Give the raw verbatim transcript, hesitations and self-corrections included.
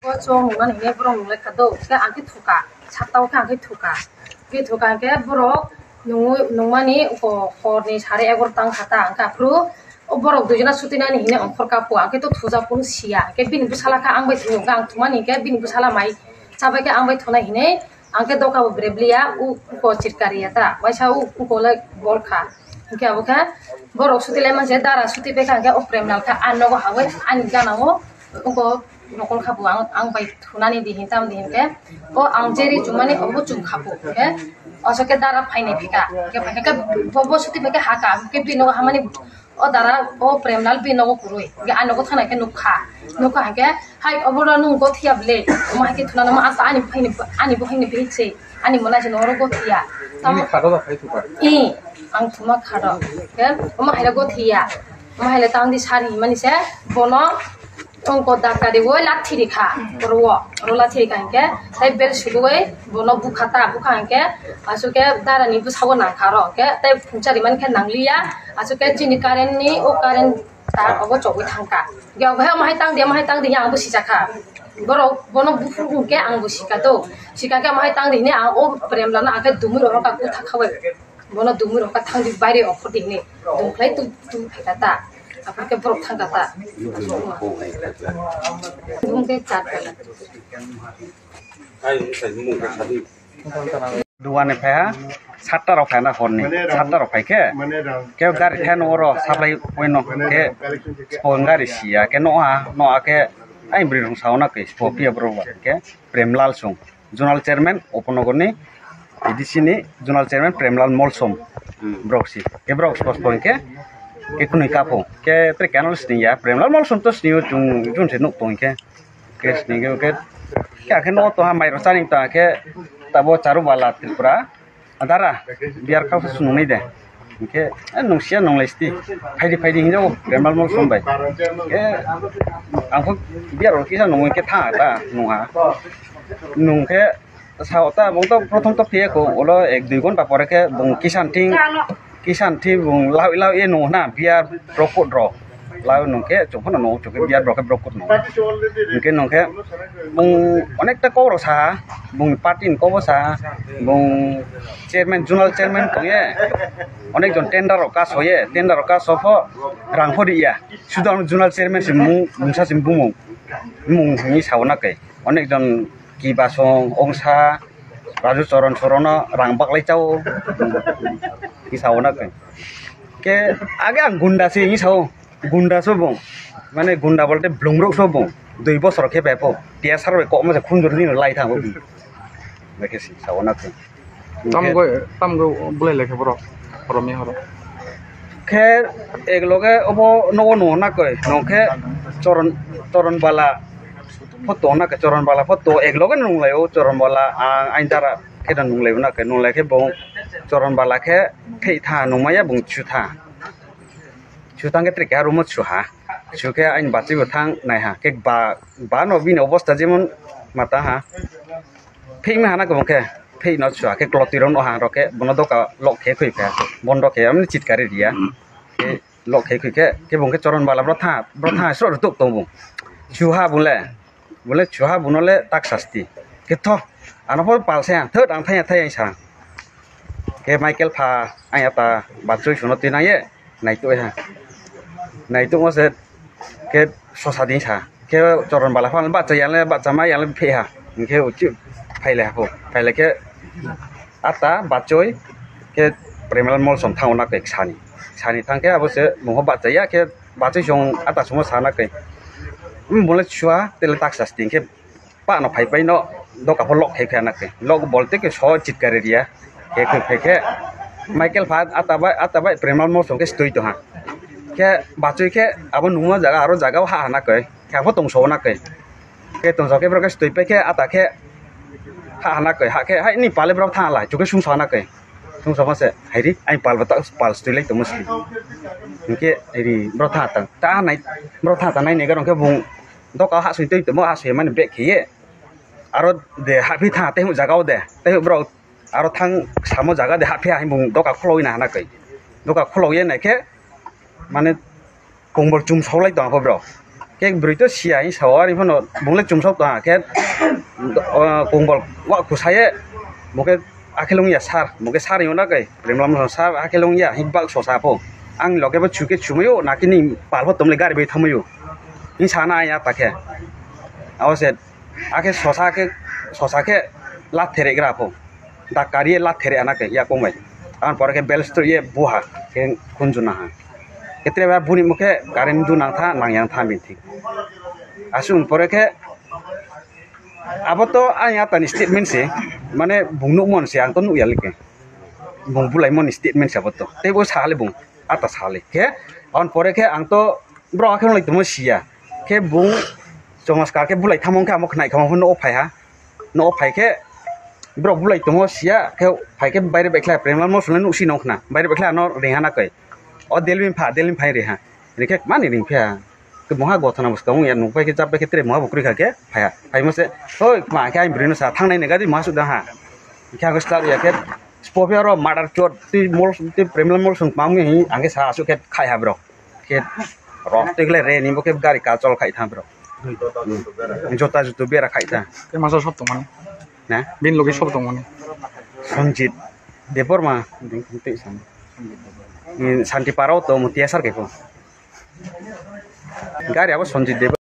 O chwng nungmani hinwi borok nunglai kha do, khe ang khe thuka, satta o khe ang khe thuka. Khe thuka hwnkhe borok nungwi, nungmani uko horni sare egarota wngkha ta, hwnkhe aphuru o borok duijona sutinani hinwi ongkhor kha po, ang khe to thujak phuru siya. Hwnkhe bini bwsala khe ang bai thungo, hwnkhe ang thumani hwnkhe bini bwsala mai chabai khe ang bai thunai hinwi ang khe doka bo brebli ya, u-, uko chirkari ya ta, waisa u-, uko le bol kha. Hwnkhe abo khe borok suti lai manse dara suti pai kha, hwnkhe o Premlal khe a nogo hawi ani gana o uko nokol kha bo ang, ang bai thunani di hin tam di hinkhe o ang jeri chumani obo chum kha bo, hwnkhe aswk khe dara phainai phika, hwnkhe phaikha khe bo, bo suti pai khe ha kha, hwnkhe bini nogo hamani o dara o Premlal bini nogo kwrwi, hwnkhe ani nogo thangna khe nuk kha, nuk kha hwnkhe hai obo no nwng gothiya ble, omo hai khe thunano ma asa ani bukhangni, ani bukhangni bihik se, ani mwnai se noro gothiya. Nini khado da khai thuka? I, ang thuma khado. Hwnkhe omo hai le gothiya, omo hai le tang di sari himani se, bono Tongko dakari o lathi rikha, oro o, oro lathi rikha hinkhe, tei bel sugui bono bukha ta, bukha hinkhe, aswk khe dara ni bwsao nangkha oro, hinkhe tei phungchari mankhe nangliya, aswk khe chini current ni o current tar obo chogui thangkha. Hinkhe omo hai tang di, omo hai tang di, ang bo sijakha. Borok bono buphuru hinkhe ang bo sika do, sika khe omo hai tang di hinwi ang o Premlal no ang khe dumui rohorkha, kutha khaui. Bono dumui rok kha thang di, baire okhor di hinwi dum khlai tu, tu phaikha ta. Aphuru khe borok thangkha ta. Bumung khe chat kha. Dugan ni phaiha, satta rok phaina horni, satta rok phaikhe, khe gari thai no oro supply point no khe, spo gari siya khe no ha, no ha khe, ai bwrwi rok sauna khe spo phiya borok ba khe. Premlal Song, Zonal Chairman, Upanagarni A D C ni Zonal Chairman Premlal Molsom, hmm, borok si. Khe borok spos po hinkhe, khe kunui kaphung. Khe tre kenol sini ya, Premlal Molsom to sini o chung, chung se nuk tong hinkhe. Khe sini khe, khe, khe akhe no to ha mai ro chani ta khe, tabo Charubala Tripura. Adara, biyar kha se nungnai de. Hinkhe, eh, nungsiya nunglai sti. Phaidi, phaidi hinjago, Premlal Molsom bai. Eh, ang kho biyar rok kisa nungwi khe tha ta nungha. Nungkhe, sao ta, bung to prothom to phiya kho, ulo ek dui ghonta pore khe bung kisan thing, kisan thing bung lau, lau ye nung na, biyar rok kut rok. Lau nung khe, chung phano nung, chung khe biyar borok khe borok kut nung. Hinkhe nung khe, bung onekta kok rok sa ha, bung party ni kok bo sa ha, bung chairman, zonal chairman tong ye, onek jon tender rok kaso ye, tender rok kaso pho rang pho ri ya. Sudo ang zonal chairman se mung, mungsa se bumung, bumung hinwi sao na khe. Onek jon Ki Basong, Ongsa, Raju Choron Sorono rang baklai chao. Ki sao na khe. Khe age ang gunda se hinwi sao. Gunda so bung. Mane gunda bolte blungrok so bung. Dui bosor khe bepho. Tiya sar bai kokma se khunjur ni lai thango. Bekhe si sao na khe. Tamgoi, tamgoi bulai lai khe borok, borok mihoro. Khe ek loge obo nogo nung na koi, nung khe Choron, Choron Bala pho tong na khe, Choron Bala pho to ek loge nung lai o, Choron Bala ang ain dara khe nung lai na khe, nung lai khe bo Choron Bala khe thei tha nung maya bung chu tha. Chu thang khe tre khe aro mo chu ha. Chu khe ain bachwi bo thang nai ha. Khe ba, ba no bini obosta jemon mata ha. Phik ma hana kwbang khe, phik no chua khe klotwi rok no ha rok khe, bono doka lock khe khoi kha, bondo khe, amni chitkari riya. Khe lock khe khoi khe, khe bung khe Choron Bala bro tha, bro tha sro rw tuk tong bung. Chuha bung le, bung le chuha bung no le tak sasti. Khe tho, ano pho pal se ang, thot ang thaya thaya sa. Khe Michael pha, ang ya ta, bachoi suno twi nang ye. Naituk ha. Naituk mo se khe sosa di sa. Khe Choron Bala phan bacha yang le bacha ma yang le phe ha. Hinkhe uchi phaile ha pho. Phaile khe ata bachoi khe Premlal Molsom thango na khe sani. Sani thang khe abo se mungho bacha ya khe bachoi song ata sumo sana khe. Bole chua tele tak sasti khe. Pano phai pai no doka pho lock khai kha na khe. Lock bolte khe so chitkari riya. Khe khe khe khe Michael pha ata bai, ata bai Premlal Molsom khe stoi tong ha. Khe bachoi khe abo nungma jaga aro jaga o ha ha na khe. Khe abo tong so na khe. Khe tong so khe bro khe stoi pai khe ata khe ha ha na khe. Ha khe hai ni pale bro tha lai. Chu khe sung so na khe. Sung so ma se hai ri ai pal ba ta pal stoi lai tong mo si. Khe ri bro tha ta. Ta nai bro tha ta nai ne ga rong khe bung Doka hasoi twi tongmo, hasoi mani bag khiye. Aro de haphi tha, tei huk jaga o de. Tei huk borok aro thang samo jaga de haphi hai bung doka khulogwi na hana koi. Doka khulogwi nai khe, mane, kombol chum saulai tong kho borok. Khe bwrwi to siya, hing sao, ani phano bung le chumsok tong ha, khe, o, kungbol wa kusaye, bo khe akhel wngya sir, bo khe sir wngna kai, Premlal Mosong sir akhel wngya, hing bak sosa pho. Ang loge bo chu khe chumayo, naki ni pal pho tong le gari bai thangmayo. Hing sana ya ta khe. Abo se, akhe sosa khe, sosa khe lat therek gra pho. Dak kari ye lat therek ana khe ya kong bai. Ang pore khe bel store ye buha, khe khunju na ha. Khe tre ba buni mukhe current du nang tha, nang yang tha bin thik. Aswk pore khe abo to ang ya tani statement se, mane bung nukmon se, ang to nukya like. Bung bulaimon statement se abo to. Tei bo sale bung, ata sale. Khe, on pore khe ang to bro akhe nolai tongmo siya. Khe bung chomoskar khe bulai thamong khe amo khnai khamo phano o phai ha. No phai khe borok bulai tongo siya khe phai khe baire bai khlai Premlal Mosong le nuksi nong khna baire bai khlai ano ring ha na kai. O Delvin pha, Delvin phai ring ha. Ring khe mani ring pha. Khe moha gothana bwskang ya nung pai khe chap pai khe tre moha bo kwrwi kha khe phai ha. Phai mo se, "Oi, ma khe ang bwrwi no sa thangnai ne gadi moha sudang ha." Khe ang slap ya khe spopi aro murder chot twi mol twi Premlal Mosong ma mui ang khe sa asuk khe khai ha bro. Khe rok twi khlai re ni bo khe gari kachol khai tha bro. Jota jutu bera khai tha. Tei masa sop tongmani? Na? Bini logi sop tongmani? Sanjit Debbarma, ding twi san. Ni Santi Parao to mutia sar khe ko. Gari abo Sanjit Debbarma.